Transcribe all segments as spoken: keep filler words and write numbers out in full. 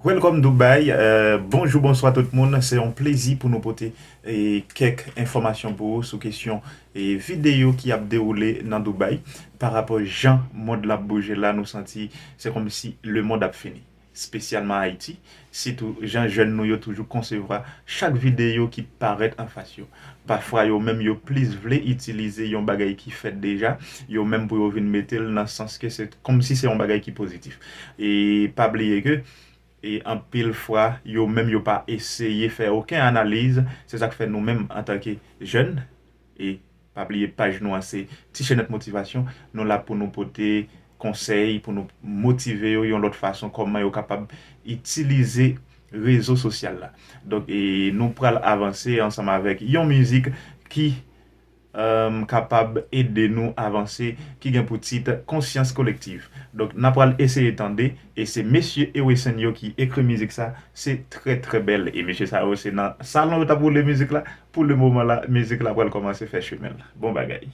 Welcome Dubai. Euh, bonjou, bonswa tout moun. Se yon plezi pou nou pote e kèk enfòmasyon pou ou sou kesyon e videyo ki ap dewoule nan Dubai pa rapò jan mond la ap bouje la. Nou santi se kòmsi lemonn ap fini, espesyalman Ayiti. Sitou jan jèn nou yo toujou konsevwa chak videyo ki parèt anfas yo. Pafwa yo menm yo plis vle itilize yon bagay ki fèt deja, yo menm pou yo vin mete l nan sans ke se kòmsi se yon bagay ki pozitif. E pa bliye ke e anpil fwa yo menm yo pa eseye fè okenn analiz. Se sa k fè nou menm antanke jèn, e pa bliye paj nou an se Ti Chenèt Motivasyon, nou la pou nou pote konsèy, pou nou motive yo yon lòt fason kòman yo kapab itilize rezo sosyal la. Donk e nou pral avanse ansanm avèk yon mizik ki um, kapab ede nou avanse, ki gen pou tit Konsyans Kolektiv. Donk n ap pral eseye tande, e se mesye Ewesen yo ki ekri mizik sa. Se trè trè bèl, e mesye sa yo se nan salon yo t ap woule mizik la. Pou le moman la mizik la pral kòmanse fè chemen l. Bon bagay.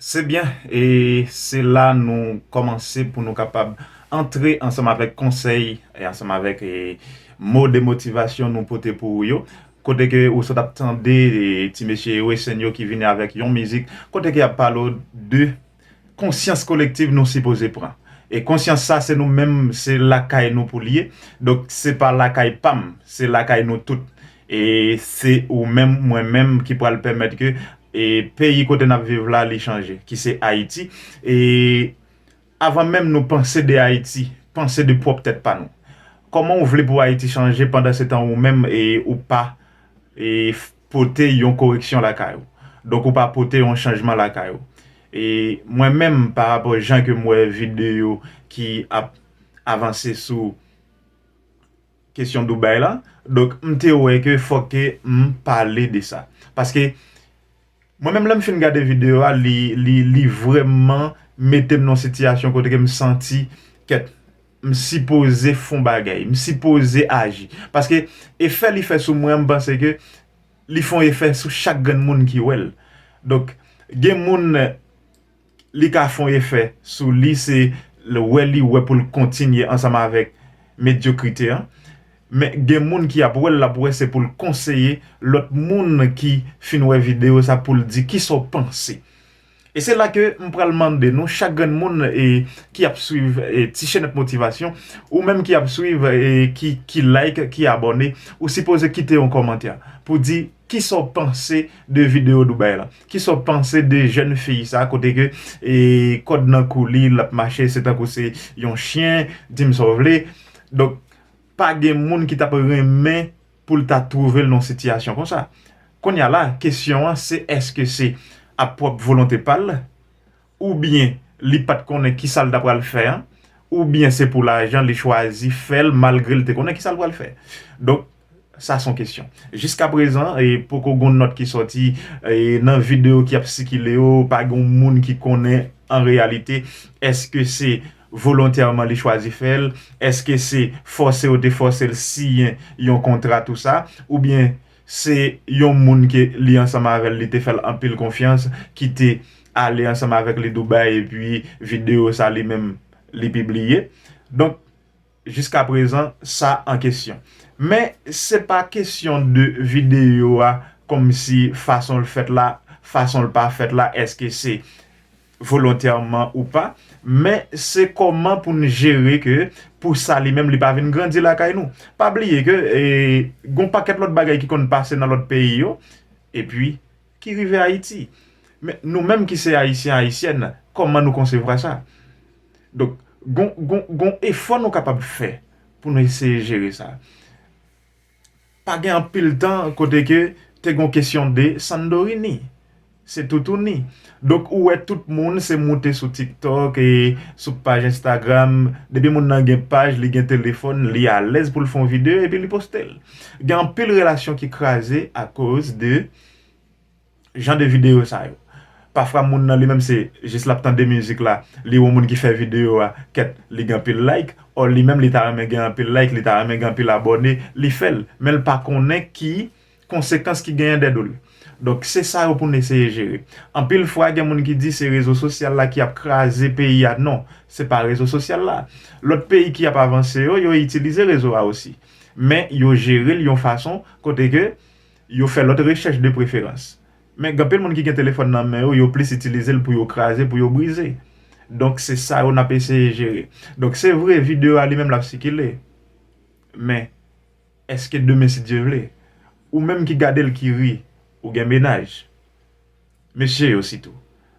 Se byen, e se la nou kòmanse pou nou kapab antre ansanm avèk konsèy e ansanm avèk e, mo de motivasyon nou pote pou ou yo. Kote ke ou sot ap tande e, ti mesye Wesen yo ki vini avèk yon mizik, kote ke y ap pale w de konsyans kolektiv nou sipoze pran. E konsyans sa, se nou menm, se lakay nou pou l ye. Donk, se pa lakay pa m, se lakay nou tout. E se ou menm, mwen menm ki pral pèmèt ke e peyi kote n ap viv la, li chanje, ki se Ayiti. E avan menm nou panse de Ayiti, panse de pwòp tèt pa nou. Kòman ou vle pou Ayiti chanje pandan se tan ou menm e ou pa e pote yon koreksyon lakay ou? Donk ou pa pote yon chanjman lakay ou. E mwen menm, pa rapò jan ke m wè videyo ki ap avanse sou kesyon Dubai la, donk m te wè ke fòk ke m pale de sa. Paske mwen menm lè m fin gade videyo a, li, li, li vrèman mete m nan sitiyasyon kote ke m santi, kèt, m sipoze fè yon bagay, m sipoze aji. Paske efè li fè sou mwen, m panse ke li fè yon efè sou chak grenn moun ki wè l. Donk, gen moun, li ka fè yon efè sou li, se l wè li wè pou l kontinye ansanm avèk medyokrite an. Men gen moun ki ap wè l, l ap wè se pou l konseye lòt moun ki fin wè videyo sa pou l di kisa w panse. E se la ke m pral mande nou, chak grenn moun e, ki ap swiv e, Ti Chenèt Motivasyon, ou menm ki ap swiv e, ki, ki like, ki abòne, ou sipoze kite yon kòmantè pou di kisa w panse de videyo Dubai la. Kisa w panse de jèn fi sa kote ke e, kòd nan kou li, l ap mache, se tankou se yon chen, di m sa w vle. Donk, pa gen moun ki t ap renmen pou l ta twouve l nan sitiyasyon konsa. Kounye a la, kesyon an se èske se ap pwòp volonte pa l, oubyen li pa t konnen kisa l ta pral fè an, oubyen se pou lajan li chwazi fè l malgre l te konnen kisa l pral fè. Donk, sa se yon kesyon. Jiskaprezan, e, poko gen nòt ki sòti e, nan videyo ki ap sikile yo, pa gen moun ki konnen an reyalite èske se volontèman li chwazi fè l, èske se fòse yo te fòse l siyen yon kontra tou sa, oubyen se yon moun ke li ansanm avè l, li te fè l anpil konfyans, ki te ale ansanm avèk li Dubai, epi videyo sa li menm li pibliye. Donk, jiskaprezan, sa an kesyon. Men, se pa kesyon de videyo a, kòmsi fason l fèt la, fason l pa fèt la, èske se volontèman ou pa, men se kòman pou n jere ke pou sa li menm li pa vin grandi lakay nou. Pa bliye ke e, gon pakèt lòt bagay ki konn pase nan lòt peyi yo, epi ki rive Ayiti. Men nou menm ki se Ayisyen, Ayisyèn, kòman nou konsevwa sa? Donk, gon, gon, gon efò nou kapab fè pou nou eseye jere sa. Pa gen anpil tan kote ke te gon kesyon de Sandorini. Se toutouni. Donk, ou wè tout moun se moute sou TikTok e sou paj Instagram. Depi moun nan gen paj, li gen telefòn, li alèz pou l fè yon videyo epi li poste l. Gen anpil relasyon ki kraze akoz de jan de videyo sa yo. Pafwa moun nan li menm se jis l ap tande mizik la, li wè yon moun ki fè videyo a, kèt, li gen anpil like, ò li menm li ta renmen gen anpil like, li ta renmen gen anpil abòne, li fè l, men l pa konnen ki konsekans ki genyen dèdo l. Donk se sa yo pou n eseye jere. Anpil fwa gen moun ki di se rezo sosyal la ki ap kraze peyi a, non, se pa rezo sosyal la. Lòt peyi ki ap avanse yo, yo itilize rezo a osi. Men yo jere l yon fason kote ke yo fè lòt rechèch de preferans. Men gen anpil moun ki gen telefòn nan men yo, yo plis itilize l pou yo kraze, pou yo brize. Donk se sa yo n ap eseye jere. Donk se vre, videyo a li menm l ap sikile. Men, èske demen, si Dye vle, ou menm ki gade l ki ri, ou gen mennaj? Mesye yo sitou,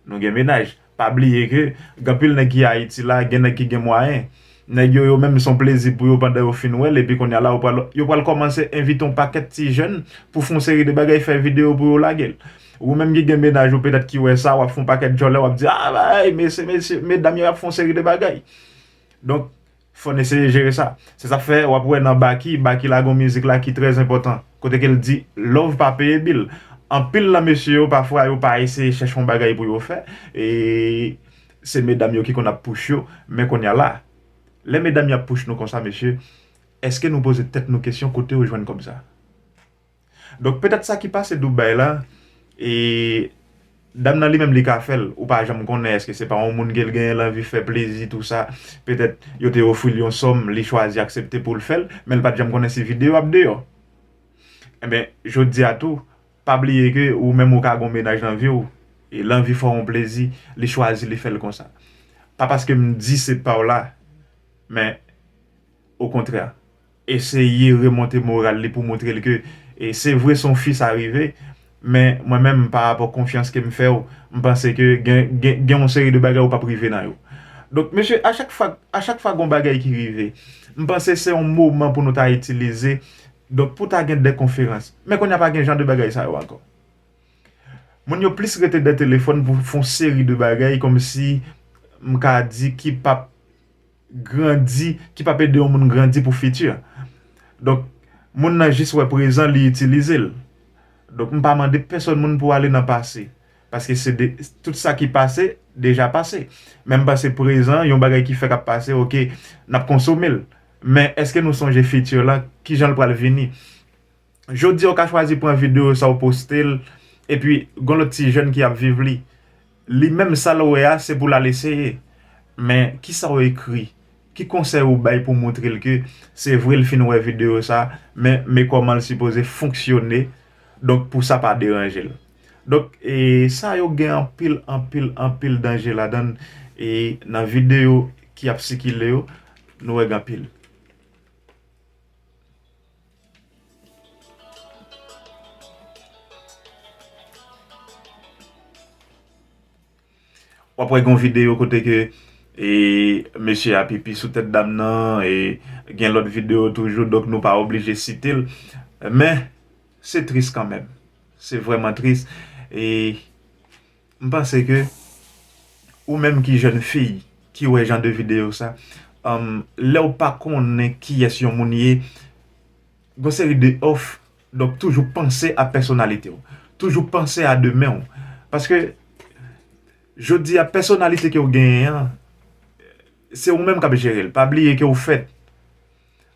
nou gen mennaj. Pa bliye ke gen anpil nèg ki Ayiti la, gen nèg ki gen mwayen. Nèg yo, yo menm se yon plezi pou yo pandan yo fin wè l, epi kounye a la, yo pral, yo pral kòmanse envite yon pakèt ti jèn pou fè yon seri de bagay, fè videyo pou yo lage l. Ou menm ki gen mennaj ou petèt ki wè sa, w ap fè yon pakèt djòlè, w ap di, a, bay, mesye, mesye, medam yo ap fè yon seri de bagay. Donk, fò n eseye jere sa. Se sa k fè w ap wè nan Baky, Baky lage yon mizik la ki trè enpòtan. Kote ke l di, love pa peye bil. Anpil nan mesye yo, pafwa, yo pa eseye chèche yon bagay pou yo fè. E se medam yo ki konn ap push yo. Men kounye a la, lè medam yo ap push nou konsa, mesye, èske nou poze tèt nou kesyon kote yo jwenn kòb sa? Donk, petèt sa ki pase Dubai la, e Dam nan li menm li ka fè l, ou pa janm konnen èske se pa yon moun ke l genyen l anvi fè plezi tou sa, petèt yo te ofri l yon sòm, li chwazi aksepte pou l fè l, men l pa t janm konnen si videyo ap deyò. Enben, jodi a tou, pa bliye ke ou menm ou ka gon mennaj nan vi w, e l anvi fè w yon plezi, li chwazi li fè l konsa. Pa paske m di se pa w la, men okontrè, eseye remonte moral li pou montre l ke, e se vre se yon fi sa rive, men mwen menm pa rapò konfyans ke m fè w, m panse ke gen, gen, gen yon seri de bagay ou p ap rive nan yo. Donk, mesye, a chak fwa, a chak fwa gon bagay ki rive, m panse se yon moman pou nou ta itilize. Donk, pou ta gen de konferans. Men kounye a pa gen jan de bagay sa yo ankò. Moun yo plis rete dèyè telefòn pou fè yon seri de bagay kòmsi m ka di ki p ap grandi, ki p ap ede yon moun grandi pou fiti. Donk, moun nan jis wè prezan, li itilize l. Donk, m pa mande pèsòn moun pou ale nan pase. Paske se de, tout sa ki pase, deja pase. Men m panse prezan, yon bagay ki fèk ap pase, oke, n ap konsome l. Men èske nou sonje fiti lan, kijan l pral vini? Jodi a, ou ka chwazi pran videyo sa, ou poste l, epi gon lòt ti jèn ki ap viv li. Li menm, sa l wè a, se pou l al eseye. Men, kisa w ekri? Ki konsèy ou bay pou montre l ke se vre l fin wè videyo sa, men, men kòman l sipoze fonksyone, donk, pou sa pa deranje l? Donk, e, sa yo gen anpil, anpil, anpil danje ladan l, e nan videyo ki ap sikile yo, nou wè gen anpil. W ap wè gen yon videyo kote ke, e, mesye a pipi sou tèt dam nan, e gen lòt videyo toujou, donk nou pa oblije site l. Men, se tris kanmenm. Se vrèman tris. E m panse ke ou menm ki jèn fi ki wè jan de videyo sa, um, lè w pa konnen kiyès yon moun ye, gon seri de òf, donk toujou panse a pèsonalite w. Toujou panse a demen w. Paske, jodi a, pèsonalite ke w genyen an, se ou menm k ap jere l. Pa bliye ke w fèt.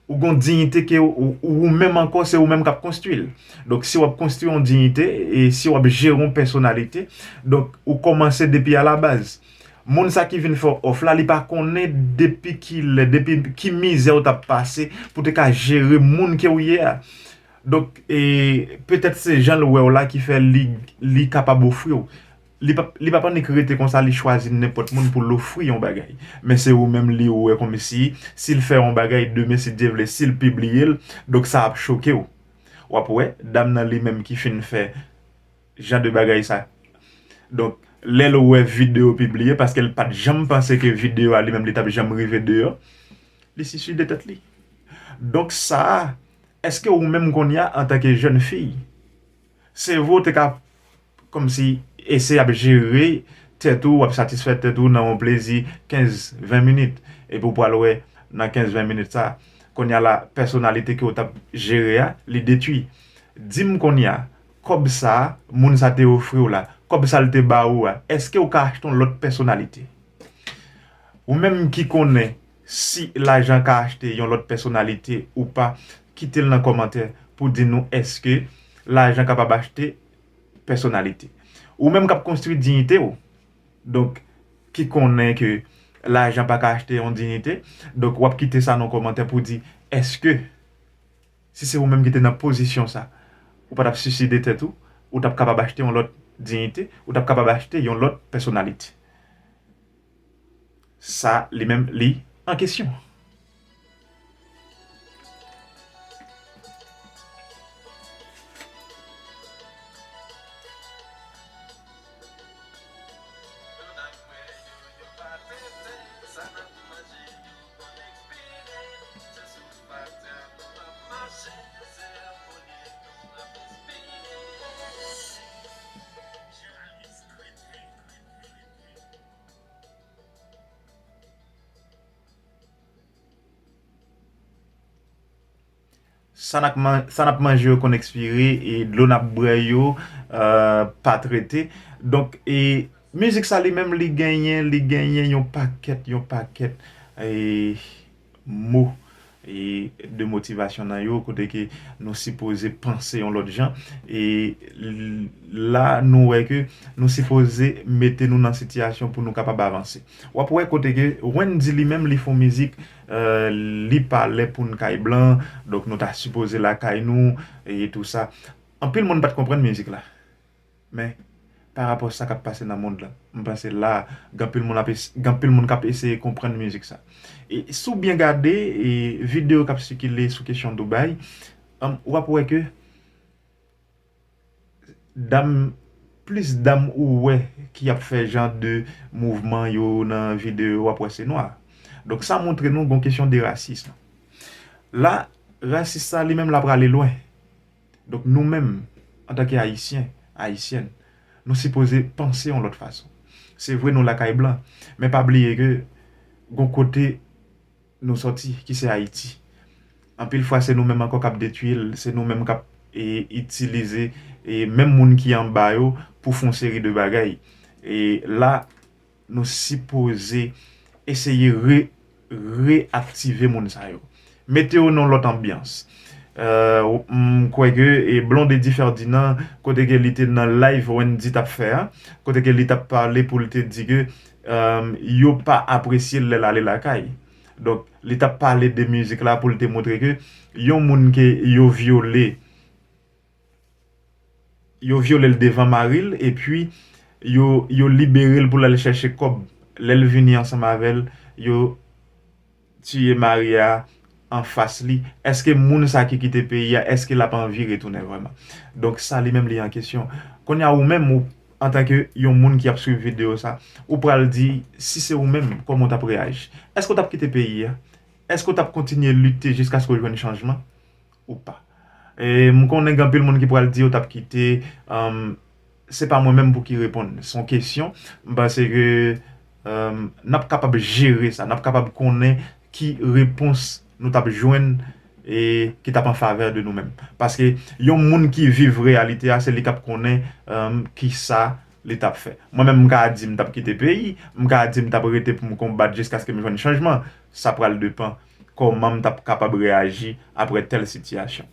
Ou gon diyite ke ou, ou, ou menm ankò, se ou menm k ap konstwi l. Donk, si w ap konstwi yon diyite, e si w ap jere yon pèsonalite, donk, ou kòmanse depi alabaz. Moun sa ki vin fè w òf la, li pa konnen depi ki lè, depi ki mizè w t ap pase pou te ka jere moun ke w ye a. Donk, e, petèt se jan l wè w la ki fè li, li kapab ofri w. Li p ap, li p ap annik rete konsa, li chwazi nenpòt moun pou l ofri yon bagay. Men se ou menm li wè kòmsi, si l fè yon bagay, demen, si Dye vle, si l pibliye l, donk sa ap choke w. W ap wè, dam nan li menm ki fin fè jan de bagay sa. Donk, lè l wè videyo pibliye, paske l pa t janm panse ke videyo a li menm li t ap janm rive deyò, li siside tèt li. Donk sa a, èske ou menm kounye a, antanke jèn fi, se vre w te ka kòmsi eseye ap jere tèt ou, w ap satisfè tèt ou nan yon plezi kenz, ven minit, epi w pral wè nan kenz, ven minit sa, kounye a la, pèsonalite ke w t ap jere a, li detwi. Di m kounye a, kòb sa a, moun sa te ofri w la, kòb sa l te ba ou a, èske w ka achte yon lòt pèsonalite? Ou menm ki konnen si lajan ka achte yon lòt pèsonalite ou pa, kite l nan kòmantè pou di nou èske lajan kapab achte pèsonalite. Ou menm k ap konstwi diyite w, donk, ki konnen ke lajan pa ka achte yon diyite, donk, w ap kite sa nan kòmantè pou di èske, si se ou menm ki te nan pozisyon sa, ou pa t ap siside tèt ou, ou t ap kapab achte yon lòt diyite, ou t ap kapab achte yon lòt pèsonalite. Sa, li menm, li an kesyon. Sa n ap man-, sa n ap manje yo konn ekspire, e dlo n ap bwè yo, euh, pa trete. Donk, e mizik sa li menm, li genyen, li genyen yon pakèt, yon pakèt, e mo. e de motivasyon nan yo, kote ke nou sipoze panse yon lòt jan. E l- la, nou wè ke nou sipoze mete nou nan sitiyasyon pou nou kapab avanse. W ap wè kote ke Wendy li menm, li fè yon mizik, euh, li pa lè pou n kay blan, donk nou ta sipoze lakay nou, e tou sa. Anpil moun pa t konprann mizik la. Men, pa rapò sa k ap pase nan mond lan, m panse la, gen anpil moun ap es- gen anpil moun k ap eseye konprann mizik sa. E si w byen gade e videyo k ap sikile sou kesyon Dubai, um, w ap wè ke dam, plis dam ou wè ki ap fè jan de mouvman yo nan videyo, w ap wè se nwa. Donk, sa montre nou gon kesyon de rasism. La, rasis sa li menm l ap prale lwen. Donk, nou menm, antanke Ayisyen, Ayisyèn, nou sipoze panse yon lòt fason. Se vre, nou lakay blan, men pa bliye ke gon kote nou sòti, ki se Ayiti. Anpil fwa, se nou menm ankò k ap detwi l, se nou menm k ap e, itilize e, menm moun ki anba yo pou fè yon seri de bagay. E la, nou sipoze eseye re, reaktive moun sa yo. Mete yo nan lòt anbyans. Euh, m kwè ke e, Blondedy Ferdinand, kote ke li te nan live Wendy t ap fè a, kote ke li t ap pale pou l te di ke euh, yo pa apresye l lè l ale lakay. Donk, li t ap pale de mizik la pou l te montre ke yon moun ke yo vyole, yo vyole l devan mari l, epi yo, yo libere l pou l al chèche kòb. Lè l vini ansanm avè l, yo tiye mari a anfas li. Èske moun sa ki kite peyi a, èske l ap anvi retounen vrèman? Donk, sa li menm li an kesyon. Kounye a, ou menm, ou, antanke yon moun ki ap swiv videyo sa, ou pral di, si se ou menm, kòman w t ap reyaji? Èske w t ap kite peyi a? Èske w t ap kontinye lite jiskaske w jwenn chanjman? Ou pa. E m konnen gen anpil moun ki pral di yo t ap kite, um, se pa mwen menm pou ki reponn. Se yon kesyon. M panse ke um, n ap kapab jere sa, n ap kapab konnen ki repons nou t ap jwenn e ki t ap an favè de nou menm. Paske yon moun ki viv reyalite a, se li k ap konnen um, ki sa li t ap fè. Mwen menm, m ka di m t ap kite peyi, m ka di m t ap rete pou m konbat jiskaske m jwenn chanjman. Sa pral depann kòman m t ap kapab reyaji apre tèl sitiyasyon.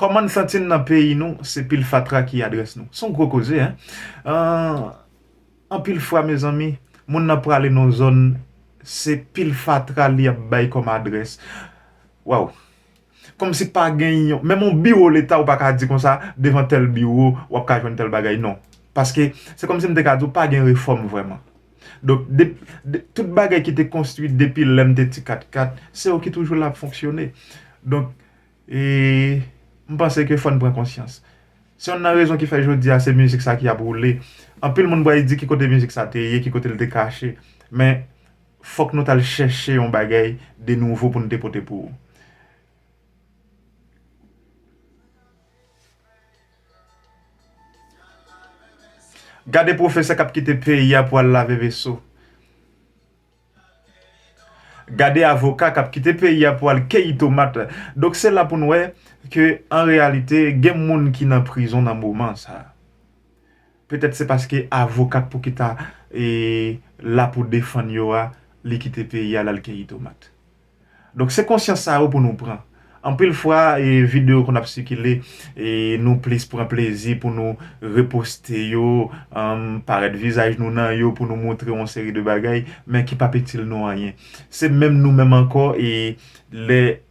Kòman n santi n nan peyi nou, se pil fatra ki adrès nou. Se yon gwo koze, en. An, anpil fwa, mezanmi, moun nan prale nan zòn, se pil fatra li ap bay kòm adrès. Waw. Kòmsi pa gen yon, menm yon biwo leta ou pa ka di konsa, devan tèl biwo, w ap ka jwenn tèl bagay, non. Paske se kòmsi m te ka di w, pa gen refòm vrèman. Donk, de, de, tout bagay ki te konstwi depi lè m te ti katkat, se yo ki toujou la ap fonksyone. Donk, e, m panse ke fò n pran konsyans. Se youn nan rezon ki fè jodi a se mizik sa ki ap woule. Anpil moun pral di ki kote mizik sa te ye, ki kote l te kache. Men, fòk nou t al chèche yon bagay de nouvo pou n te pote pou ou. Gade pwofesè k ap kite peyi a pou al lave veso. Gade avoka k ap kite peyi a pou al keyi tomat. Donk, se la pou n wè ke, an reyalite, gen moun ki nan prizon nan moman sa a. Petèt se paske avoka k pou ki ta e, la pou defann yo a, li kite peyi a, l al keyi tomat. Donk, se konsyans sa yo pou nou pran. Anpil fwa, e, videyo konn ap sikile, e, nou plis pran plezi pou nou reposte yo, um, parèt vizaj nou nan yo pou nou montre yon seri de bagay, men ki p ap itil nou anyen. Se menm nou menm ankò, e, lè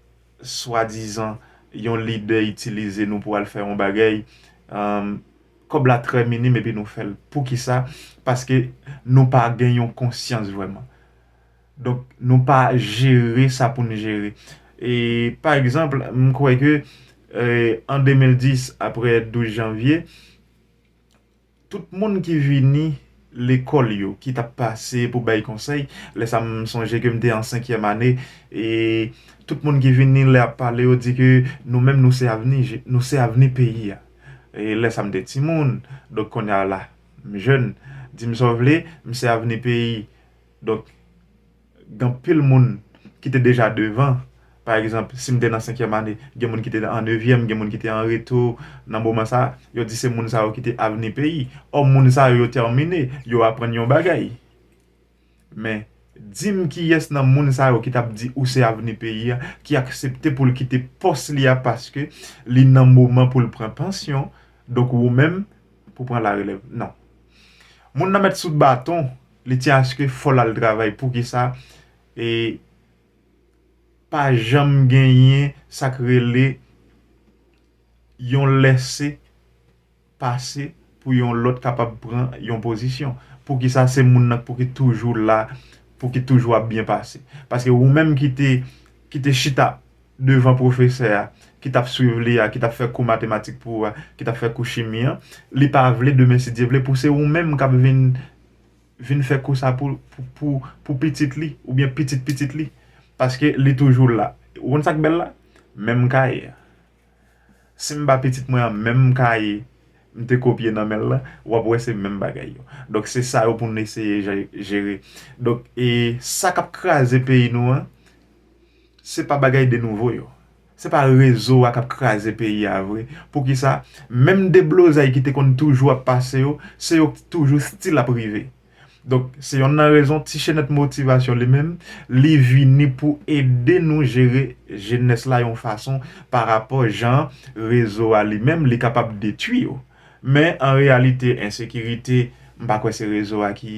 swadizan yon lidè itilize nou pou al fè yon bagay, um, kòb la trè minim epi nou fè l. Poukisa? Paske nou pa gen yon konsyans vrèman. Donk, nou pa jere sa pou n jere. E, pa egzanp, m kwè ke, e, an de mil dis, apre douz janvye, tout moun ki vini lekòl yo, ki t ap pase pou bay konsèy, lè sa m sonje ke m te an senkyèm ane, e tout moun ki vini lè y ap pale, yo di ke nou menm nou se avni, je- nou se avni peyi a. E lè sa m te timoun, donk kounye a la, m jèn, di m sa w vle, m se avni peyi. Donk, gen anpil moun ki te deja devan, Pa egzanp, si m te nan senkyèm ane, gen moun ki te an nevyèm, gen moun ki te an reto. Nan moman sa, yo di se moun sa yo ki te avni peyi. Ò, moun sa yo, yo tèmine, yo aprann yon bagay. Men, di m kiyès nan moun sa yo ki t ap di ou se avni peyi a, ki aksepte pou l kite pòs li a paske li nan moman pou l pran pansyon, donk ou menm pou pran larelèv. Non. Moun nan mèt sou baton, li tyen aske fò l al travay. Poukisa? E pa janm genyen sa k rele yon lèse pase pou yon lòt kapab pran yon pozisyon. Poukisa se moun nan pou ki toujou la, pou ki toujou ap byen pase? Paske ou menm ki te, ki te chita devan pwofesè a, ki t ap swiv li a, ki t ap fè kou matematik pou ou a, ki t ap fè kou chimi an, li pa vle demen, si Dye vle, pou se ou menm k ap vin, vin fè kou sa pou, pou, pou, pou pitit li, oubyen pitit pitit li. Paske li toujou la. Ou konn sa k bèl la? Menm kaye a. Si m ba pitit mwen an menm kaye m te kopye nan men l lan, w ap wè se menm bagay yo. Donk, se sa yo pou n eseye jere. Donk, e sa k ap kraze peyi nou an, se pa bagay de nouvo yo. Se pa rezo a k ap kraze peyi a vre. Poukisa? Menm deblozay ki te konn toujou ap pase yo, se yo k toujou still ap rive. Donk, se yonn nan rezon Ti Chenèt Motivasyon li menm, li vini pou ede nou jere jenès la yon fason pa rapò jan rezo a li menm li kapab detwi yo. Men, an reyalite, ensekirite, m pa kwè se rezo a ki,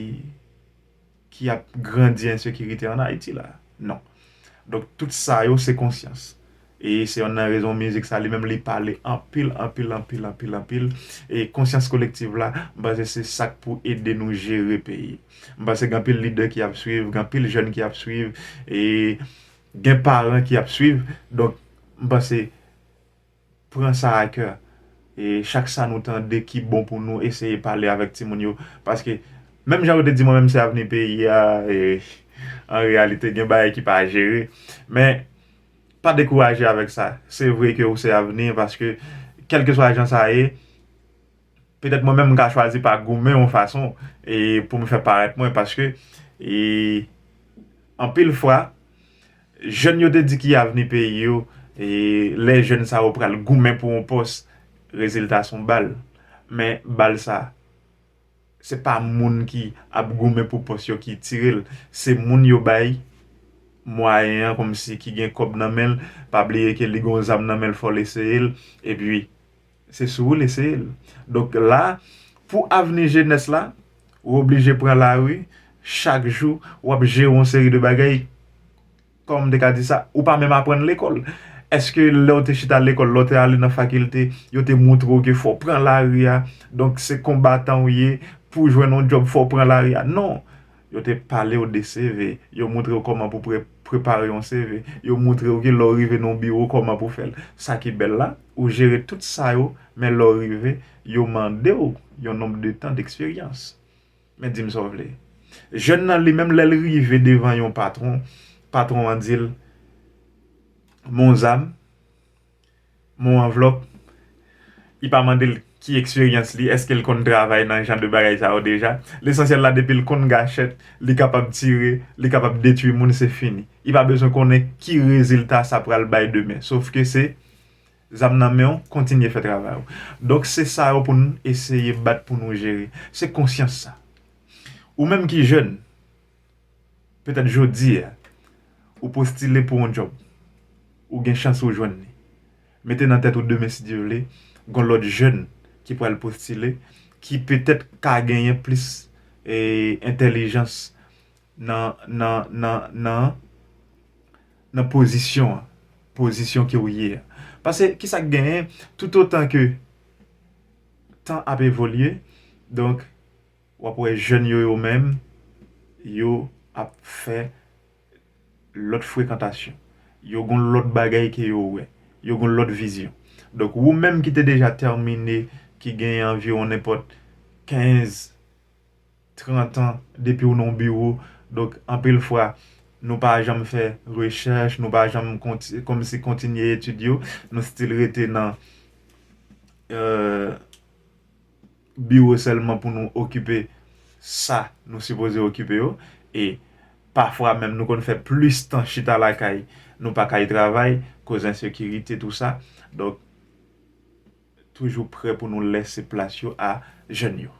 ki ap grandi ensekirite ann Ayiti la. Non. Donk, tout sa yo, se konsyans. E se yonn nan rezon mizik sa li menm li pale anpil, anpil, anpil, anpil, anpil. E konsyans kolektiv la, m panse se sa k pou ede nou jere peyi. M panse gen anpil lidè ki ap swiv, gen anpil jèn ki ap swiv, e gen paran ki ap swiv. Donk, m panse pran sa a kè. E chak sa nou tande ki bon pou nou, eseye pale avèk timoun yo. Paske, menm jan yo te di mwen menm se avni peyi a, e, an reyalite, gen bagay ki pa jere. Men, pa dekouraje avèk sa. Se vre ke ou se avni, paske, kèlkeswa jan sa ye, petèt mwen menm m ka chwazi pa goumen yon fason, e, pou m fè parèt mwen, paske, e, anpil fwa, jèn yo te di ki avni peyi yo, e, lè jèn sa yo pral goumen pou yon pòs, rezilta se yon bal. Men bal sa, se pa moun ki ap goumen pou pòs yo ki tire l, se moun yo bay mwayen an, kòmsi ki gen kòb nan men l, pa bliye ke li gen yon zam nan men l, fò l eseye l, epi se sou ou l eseye l. Donk la, pou avni jenès la, ou oblije pran lari, chak jou, w ap jere yon seri de bagay, kòman m te ka di sa, ou pa menm aprann lekòl. Èske lè w te chita lekòl, lè w te ale nan fakilte, yo te montre w ke fò w pran lari a, donk se konbatan w ye, pou w jwenn yon djòb, fò w pran lari a? Non. Yo te pale w de C V, yo montre w kòman pou pre-, prepare yon C V, yo montre w ke lè w rive nan yon biwo, kòman pou w fè l. Sa ki bèl la, ou jere tout sa yo, men lè w rive, yo mande w yon nonb de tan deksperyans. Men di m sa w vle. Jèn nan li menm, lè l rive devan yon patwon, patwon an di l, "Men yon zam, men yon anvlòp." Li pa mande l ki eksperyans li, èske l konn travay nan jan de bagay sa yo deja. Lesansyèl la, depi l konn gachèt, li kapab tire, li kapab detwi moun, se fini. Li pa bezwen konnen ki rezilta sa pral bay demen. Sofke se zam nan men w, kontinye fè travay ou. Donk, se sa yo pou n eseye bat pou nou jere. Se konsyans sa. Ou menm ki jèn, petèt jodi a, ou postile pou yon djòb. Ou gen chans ou jwenn li. Mete nan tèt ou demen, si Dye vle, gon lòt jèn ki pral postile, ki petèt ka genyen plis, e, entèlijans nan, nan, nan, nan, nan pozisyon an, pozisyon ke w ye a. Paske, kisa k genyen, toutotan ke tan ap evolye, donk, w ap wè jèn yo, yo menm, yo ap fè lòt frekantasyon. Yo gon lòt bagay ke yo wè. Yo gon lòt vizyon. Donk, ou menm ki te deja tèmine, ki genyen anviwon nenpòt kenz, trant an depi w nan yon biwo. Donk, anpil fwa, nou pa janm fè rechèch, nou pa janm konti-, kòmsi kontinye etid yo. Nou still rete nan, euh, biwo sèlman pou nou okipe sa nou sipoze okipe yo. E Pafwa menm nou konn fè plis tan chita lakay, nou pa kay travay, koz ensekirite, tou sa. Donk, toujou prè pou nou lèse plas yo a jèn yo.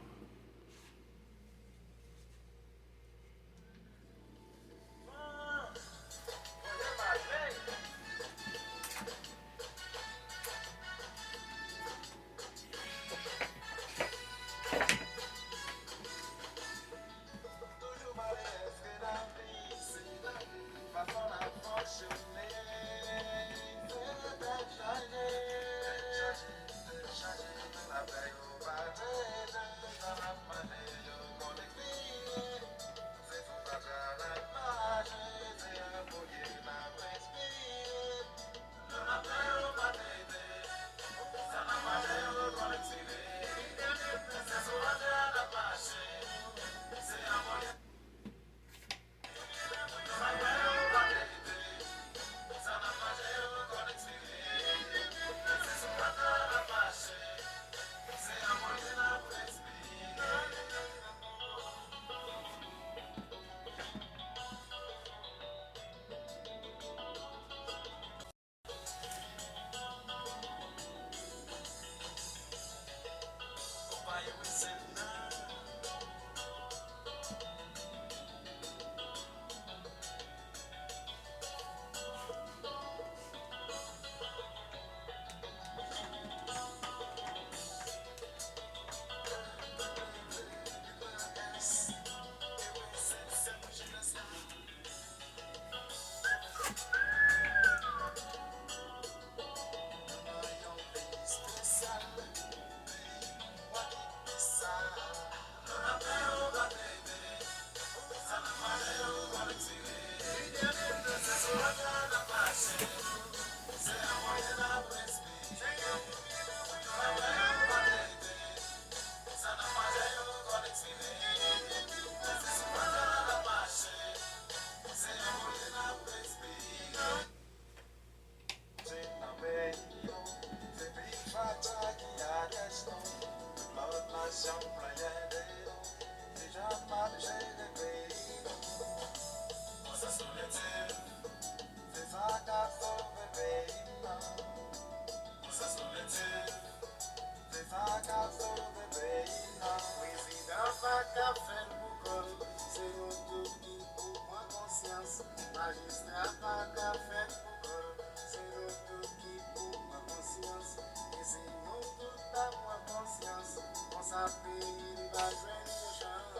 Prezidan pa ka fè l pou kò l, se nou tout ki pou pran konsyans. Majistra pa ka fè l pou kò l, se nou tout ki pou pran konsyans. E si nou tout ta pran konsyans, konsa peyi n va jwenn yon chans.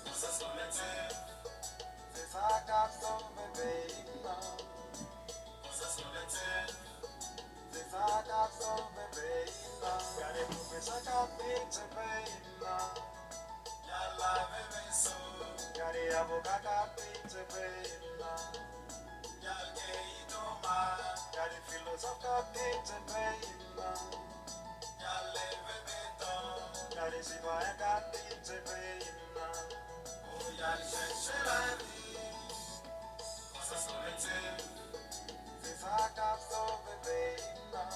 Konsa sou leti, se sa k ap sove peyi m nan. Konsa sou leti, se sa k ap sove peyi m nan. Gade pwofesè k ap pitye peyi m nan. Y al lave veso. Gade avoka k ap pitye peyi m nan. Y al keyi tomat. Gade filozòf k ap pitye peyi m nan. Y al leve beton. Gade sitwayen k ap pitye peyi m nan. O, y al chèche lavi. Konsa sou leti, se sa k ap sove peyi m nan.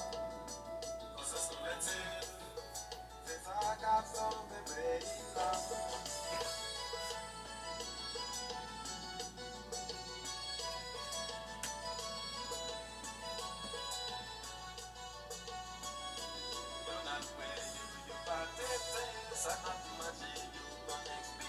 Konsa sou leti, se sa k ap sove peyi m nan. Yo n al kwè yo, yo pa tete, sa n ap manje, yo pa enpi.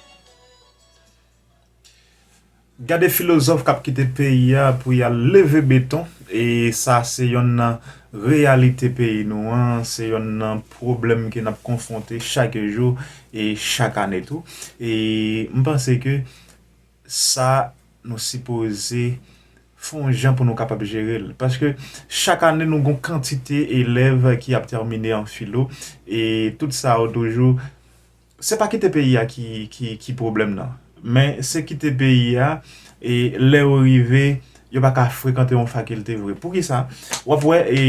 Gade filozòf k ap kite peyi a pou y al leve beton, e sa se yonn nan reyalite peyi nou an, se yonn nan pwoblèm ke n ap konfwonte chak jou e chak ane tou. E m panse ke sa nou sipoze fè yon jan pou nou kapab jere l. Paske chak ane nou gon kantite elèv ki ap tèmine an filo, e tout sa yo toujou se pa kite peyi a ki, ki, ki pwoblèm nan, men se kite peyi a, e lè yo rive, yo pa ka frekante yon fakilte vre. Poukisa? W ap wè, e,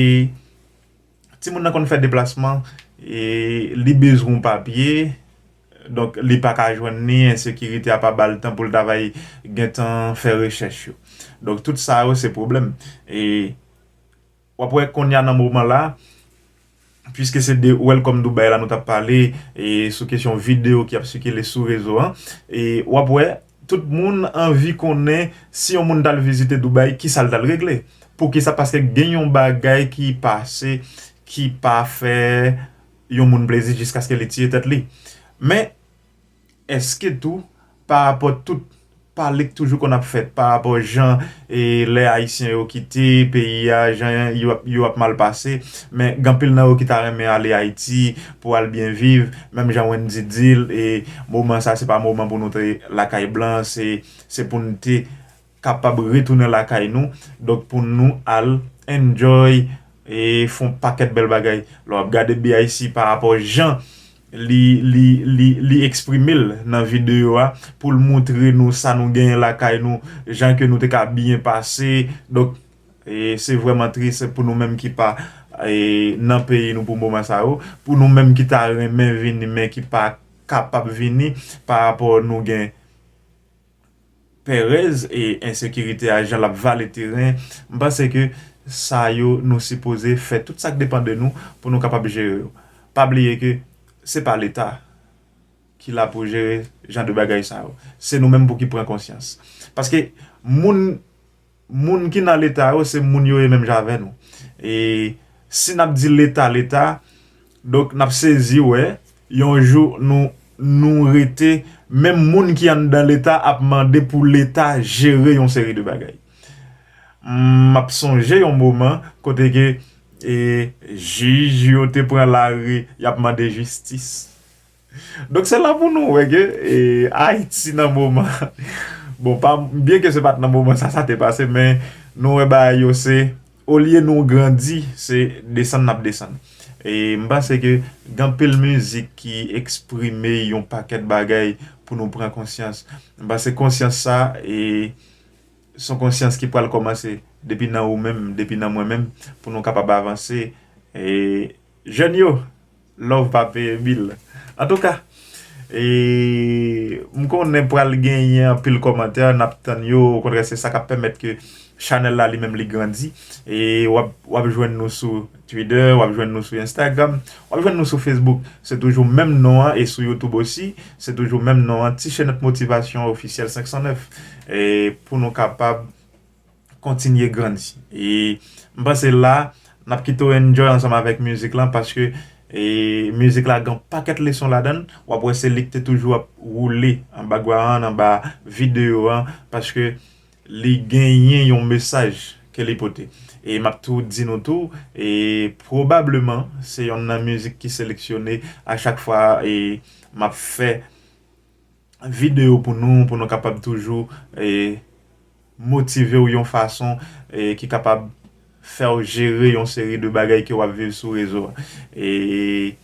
timoun nan konn fè deplasman, e li bezwen yon papye, donk li pa ka jwenn li, ensekirite a pa ba l tan pou l ta va gentan fè rechèch yo. Donk tout sa yo se pwoblèm. E w ap wè kounye a nan moman la, piske se de Welcome Dubai la nou t ap pale, e sou kesyon videyo ki ap sikile sou rezo an, e w ap wè Tout moun anvi konnen si yon moun t al vizite Dubai, kisa l t al regle. Poukisa? Paske gen yon bagay ki pase ki pa fè yon moun plezi jiskaske li tiye tèt li. Men, èske tou, pa rapò tout pale k toujou konn ap fèt, pa rapò jan e lè Ayisyen yo kite peyi a, jan yo ap, yo ap mal pase, men gen anpil nan yo ki ta renmen ale Ayiti pou al byen viv, menm jan Wendy di l, e moman sa se pa moman pou nou te lakay blan, se, se pou n te kapab retounen lakay nou. Donk, pou nou al enjoy e fè yon pakèt bèl bagay. Lè w ap gade B I C pa rapò jan li, li, li, li eksprime l nan videyo a, pou l montre nou sa nou genyen lakay nou, jan ke nou te ka byen pase. Donk, e se vrèman tris pou nou menm ki pa, e, nan peyi nou pou moman sa yo, pou nou menm ki ta renmen vini, men ki pa kapab vini, pa rapò nou gen perèz e ensekirite a, jan l ap vale teren, m panse ke sa yo nou sipoze fè tout sa k depann de nou pou nou kapab jere yo. Pa bliye ke se pa Leta ki la pou jere jan de bagay sa yo. Se nou menm pou ki pran konsyans. Paske moun, moun ki nan Leta yo, se moun yo ye menm jan avè nou. E si n ap di Leta, Leta, donk, n ap sezi wè, yon jou, nou, nou rete, menm moun ki anndan Leta ap mande pou Leta jere yon seri de bagay. M ap sonje yon moman kote ke, e, jij yo te pran lari, y ap mande jistis. Donk, se la pou nou wè ke, e, Ayiti nan moman, bon, pa, byen ke se pa t nan moman sa, sa te pase, men nou wè bagay yo se, olye nou grandi, se desann n ap desann. E m panse ke gen anpil mizik ki eksprime yon pakèt bagay pou nou pran konsyans. M panse konsyans sa, e, se yon konsyans ki pral kòmanse depi nan ou menm, depi nan mwen menm, pou nou kapab avanse. E, jèn yo, love pa peye bil. Antouka, e, m konnen pral genyen anpil kòmantè, n ap tann yo, okontrè, se sa k ap pèmèt ke chanèl la li menm li grandi. E w ap, w ap jwenn nou sou Twitter, w ap jwenn nou sou Instagram, w ap jwenn nou sou Facebook. Se toujou menm non an, e sou YouTube osi, se toujou menm non an, Ti Chenèt Motivasyon Ofisyèl senk san nèf. E pou nou kapab kontinye grandi. E m panse la, n ap kite w enjoy ansanm avèk mizik lan, paske, e, mizik la gen yon pakèt leson ladan l. W ap wè se li k te toujou ap woule an background, anba videyo an, paske li genyen yon mesaj ke li pote. E m ap tou di nou tou, e pwobableman, se yonn nan mizik ki seleksyone a chak fwa, e m ap fè videyo pou nou, pou nou kapab toujou, e, motive w yon fason, e, ki kapab fè w jere yon seri de bagay ke w ap viv sou rezo a. E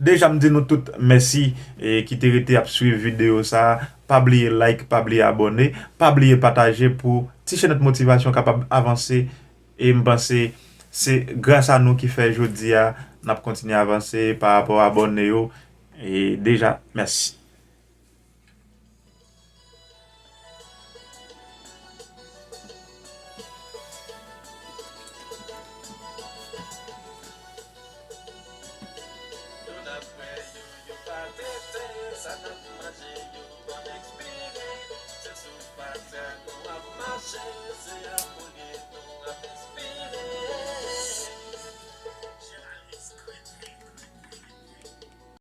deja m di nou tout mèsi, e, ki te rete ap swiv videyo sa a. Pa bliye like, pa bliye abòne, pa bliye pataje pou Ti Chenèt Motivasyon kapab avanse. E m panse se gras a nou ki fè jodi a n ap kontinye avanse pa rapò abòne yo. E deja, mèsi.